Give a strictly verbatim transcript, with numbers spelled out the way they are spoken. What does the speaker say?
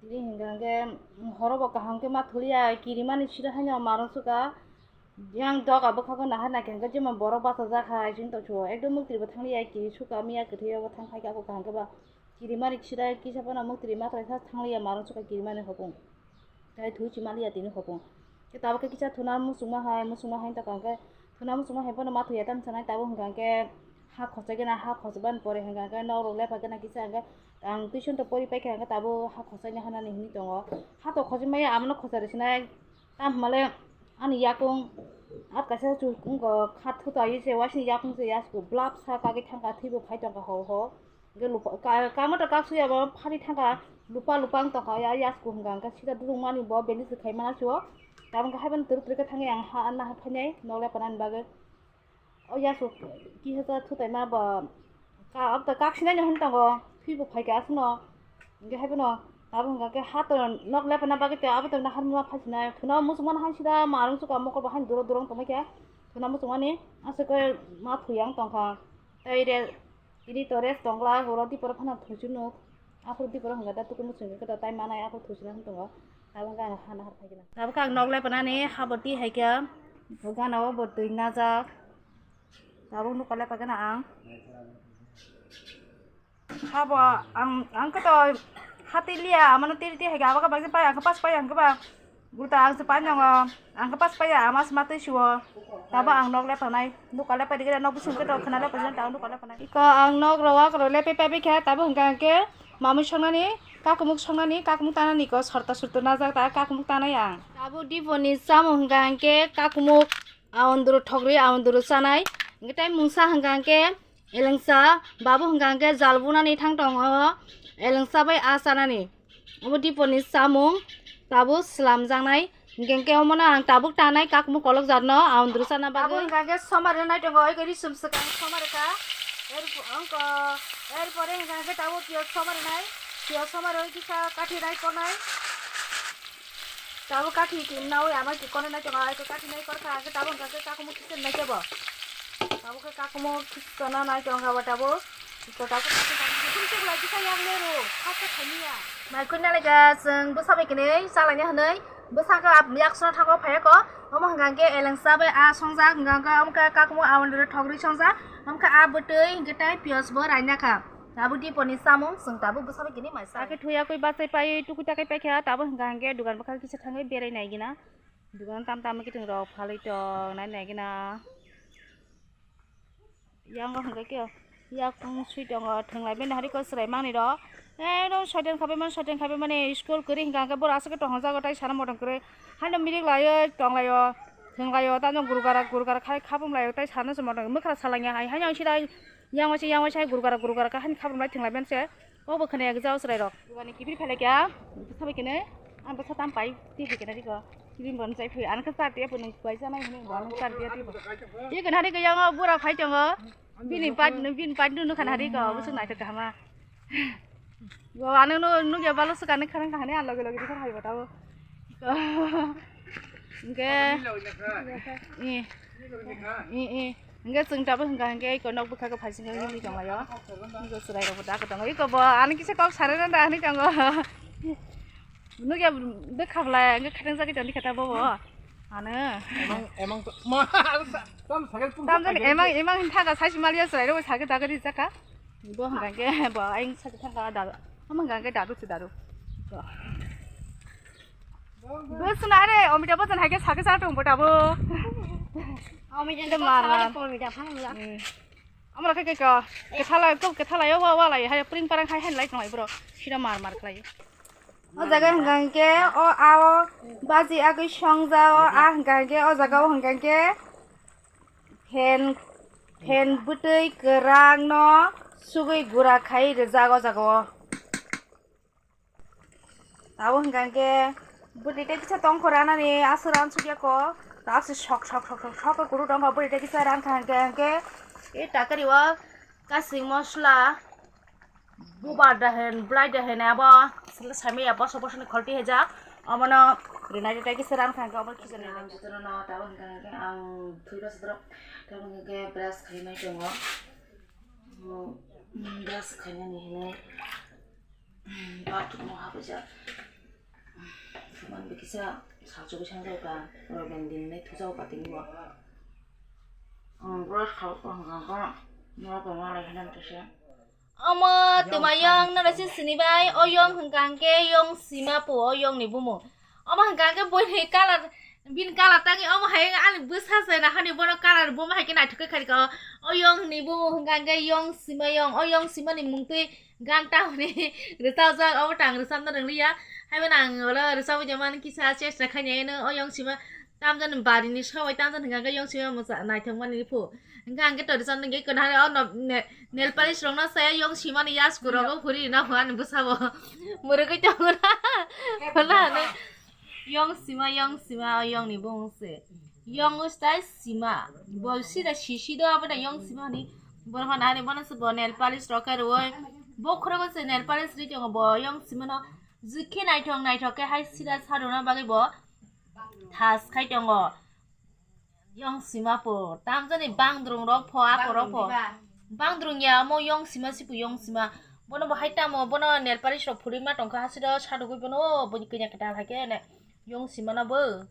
Tini hingka hingke horo bo kaham ke ma thulia, kirimani sida haino marung suka. Yang doga bwkhago nahar naikhe hingke jemon borok bachajak hai chini tongsuo. Ekdom muktri bo thangliya, kiri suka miya kwthwi bo thang phaikha, ako kaham ke ba kirimani sida kisa phano muktri ma thanglia marung suka kirimani hopung. Tei thwi chimaliya tini hopung. Khe tabuk khe kisa thuna muchungma hai, muchungma hai tongkha hingke thuna muchungma hai phano ma thuya tamo sanai tabuk hingka hingke ha khosai gana, ha khosai bani pore hingka hingke nok rok lepha gana kisa hingke ang tuition to pori paikha hingke tabuk ha khosai ni hanani hinui tongo. Ha to khosai maya amono khosai rw sinai. Tamo hwnmale ani yakung at kaisa chu wngkha kha thuta ye se waisini yakung se yasku blap sa kagwi thangkha thwibo phai tongkha ho ho. Hingke lupa ka-, kamo ta kak suya bo phari thangkha lupa lupa wng tongkha ya yasku hingka hingke sida durung mani bo beni se khai mana sio. Tamo hingke haiban twrwk twrwk khe thangwi ang ha nahar phainai nok lepanani bagwi. O yasuk kisa thutai ma bo ka-, abota kak sinai no hin tongo, thwi bo phaikha aswkno. Hingke haiphano abo hingka khe ha to nok lepana bagwi te abo to nahar ma phaisinai. Thuna muchungmani hai sida marung suka mokol bo hai duro duro wng tongmai khe. Thuna muchungmani aswk khe ma thwi ang tongkha. Tei re, tini to rest tongla, oro diporo phano thwichunuk. Aphuru diporo hwnka da tuku muchungkhe khe da tai manai aphuru thwichuna hwn tongo. Tabuk ang ha nahar phaikhe na. Tabuk ang nok lepanani habor ti hai khe. Gana o bo twi najak. Tabuk nukha lepa gana ang. Habo ang, ang khe to hati liya, amano tiri ti hai khe abo khe bagwi pai, ang khe pas pai, ang khe ba. Guta ang se pai nongo, ang khe pas paiya, ama se ma twi suo. Tabo ang nok lepanai, nukha lepai digre nok bising khe to khna lepai jani tabo nukha lepanai. Iko ang nok rok rok lepai pai khe tabo hingka hingke mamui songnani, kakumuk songnani, kakumuk tanani ko sorta sorta najak ta kakumuk tanai ang. Tabo diponi samung hingka hingke kakumuk aondoro thogri aondoro chanai. Hingke tai mungsa hingka hingke elengsa, babu hingka hingke jal bunani thang tongo, elengsa bai a chanani. Obo diponi samung tabuk slamjaknai. Hingke hingke omono ang tabuk tanai kakmuk kolok jatno aondru sana bagwi. Tabuk hingka hingke somar nai tongo, oi kori sum swkang somar ka. Er, ongko, er pore hingka hingke tabuk piyaj somar nai. Piyaj somar oi kisa kathi nai konai. Tabuk kathi naui ama ki konai nai tongo, oi kathi nai korkha, hingke tabuk hingka hingke kakmuk kichir nai kebo. Tabuk khe kakmuk kichir nai tongo abo tabuk. Naikoi nalaika chwng bwsa bai kwnwi chalaina hwnwi bwsakhe yaksono thango phaiyakho. Omo hwnka hwnkhe elengsa bai aa songjak, hwnka hwnkhe omo khe kakmuk aondoro thogri songjak, omo khe aa bwtwi hwnkhe tei piyaj bo rainakha. Abo diponi chamung chwng tabuk bwsa bai kwnwi mai chai. Akhe thwi yakwi bachai paiwi tukui takai paikha, tabuk hwnka hwnkhe dugan bwkhak kisa thangwi berai naigina. Dugan tam tam kiting rok phalwi tong nai naigina. Yang o hwnkhe khe yakung sui tongo, thwnglai bini hari khe chwrai manwi rok. Ekdom soitan khabai mani, soitan khabai mani school kwrwi hwnkha hwnkhe borok aswk khe tongthokjago tei sana motom kwrwi. Haino mirik laiwi tonglaio, thwnglaio, tamo gurgara gurgara khai khapum laio tei sana se motom mwkhra salangya hai. Haino sida yang waisa yang waisa hai gurgara gurgara kha haino khapum lai thwnglai mani se. O bo khwnaya gajao chwrairok. Bwbani kibir phalai kha, bwsa bai kene, ang bwsa tam pai, twi bai kene rikho. Kibir bo nwchai phi, ang khe cha tiya bo nwng kuai chanai hwnwi bo nwng cha tiya twi bo. Twi kene hari khe yang o bura phai tongo. Bini pat, bini pat nunu khan hari kho, bwswk naithok kaham ma. Bo ano no nugya balo swkang ni kharang kahani ang logi logi rikha hai bo tabo. Hingke, i, i, i. Hingke chwng tabuk hingka hingke eko nok bwkha khe phaising khe himwi tonglaio. Eko chwrai rok bo da tongo. Eko bo ani kisa kok sarena da hinwi tongo. Nukya bwkha bwlai hingke khatang jagwi tongdi khe ta bobo. Ano. Emang, emang to, ma, tam sakal pung. Tam jani emang, emang hintha ka sai maliya chwrai rok sakhe dagari jaka. Bo hingka hingke bo ayang sakhe thangka da. Ama hingka hingke daru se daru. Bo suna re, Amitabh Bachchan hai khe sakhe sa tong bo tabo. Amitabh Bachchan mar, mar. Amitabh Bachchan. Hmm. Amra khe khe ka, kethala, ko kethala yo wa, wa lai, hai pring parang hai, hai lai tong lai bro. Sira mar, mar khlai. O jaga hingka hingke, o a o baji agwi songja, o a hingka hingke, o jaga o hingka hingke. Phen, phen bwtwi kwrang no sugwi gura khai rijak o jaga o. Abo hingka hingke bwtwi tei kisa tongkho ranani aswk ran sukya kho. Aswk sok sok sok sok sok khe kuru tongkha bwtwi tei kisa ran kha hingke hingke. E takari o kasing mosla bubar da hen blai da hen abo samya boso boso ni kholti hejak omono rinai tei kisa ran kha hingke omo khichari. Ang jotono no tabo hingka hingke ang thwi bwsa borok tabo hingke brush khainai tongo. Brush khainani hinwi. Bathroom o habwijak. Manbi kisa salchugwi sangjao ka, oro beng din nai thujao ka tini bo. Ang brush khao ko hwnka ko, noro ko malai hanan kisa. Omo twma yong noro si sini bai, o yong hwnka hwnkhe yong sima po, o yong ni bumung. Omo hwnka hwnkhe boi ni colour, bini colour tangwi omo hai ani bwsa se na hani bono colour bomo hai khe naithok khe kharika o. O yong ni bumung hwnka hwnkhe yong sima yong, o yong sima ni mung twi Gan tamni rwchapjak, obo tang rwchapna rwngliya. Haibo nang olo rwchapwi de mani kisa chesta khainai no o yong sima tamjani barini sobai tamjani hwnka hwnkhe yong sima mwsa naithok mani phu. Hwnka hwnkhe to rwchapna hwnkhe kwna o no ne-, nail polish rokno saya yong simani yasku rogo phuri rina hwani bwsabo. Mwrwgwi tongo na. Phuna hwnwi. Yong sima, yong sima, o yongni bumung se. Yong ustai sima. Bo sida sisi do abo da yong sima ni. Bo hana ni bono se bo nail polish rok khe roi. Bo khoro se nail polish ri tongo bo yong sima no. Jikhe naithok naithok khe hai sida saruna bagwi bo thas khai tongo. Yong sima po. Tamjani bangdrung rok pho, ako rok pho. Bangdrung ya mo yong sima sipu yong sima. Bono bo hai tamo, bono nail polish rok phuri ma tongkha, hasiro sadugwi bono, bo kanya kwtal hai khe ne. Yong sima no bo.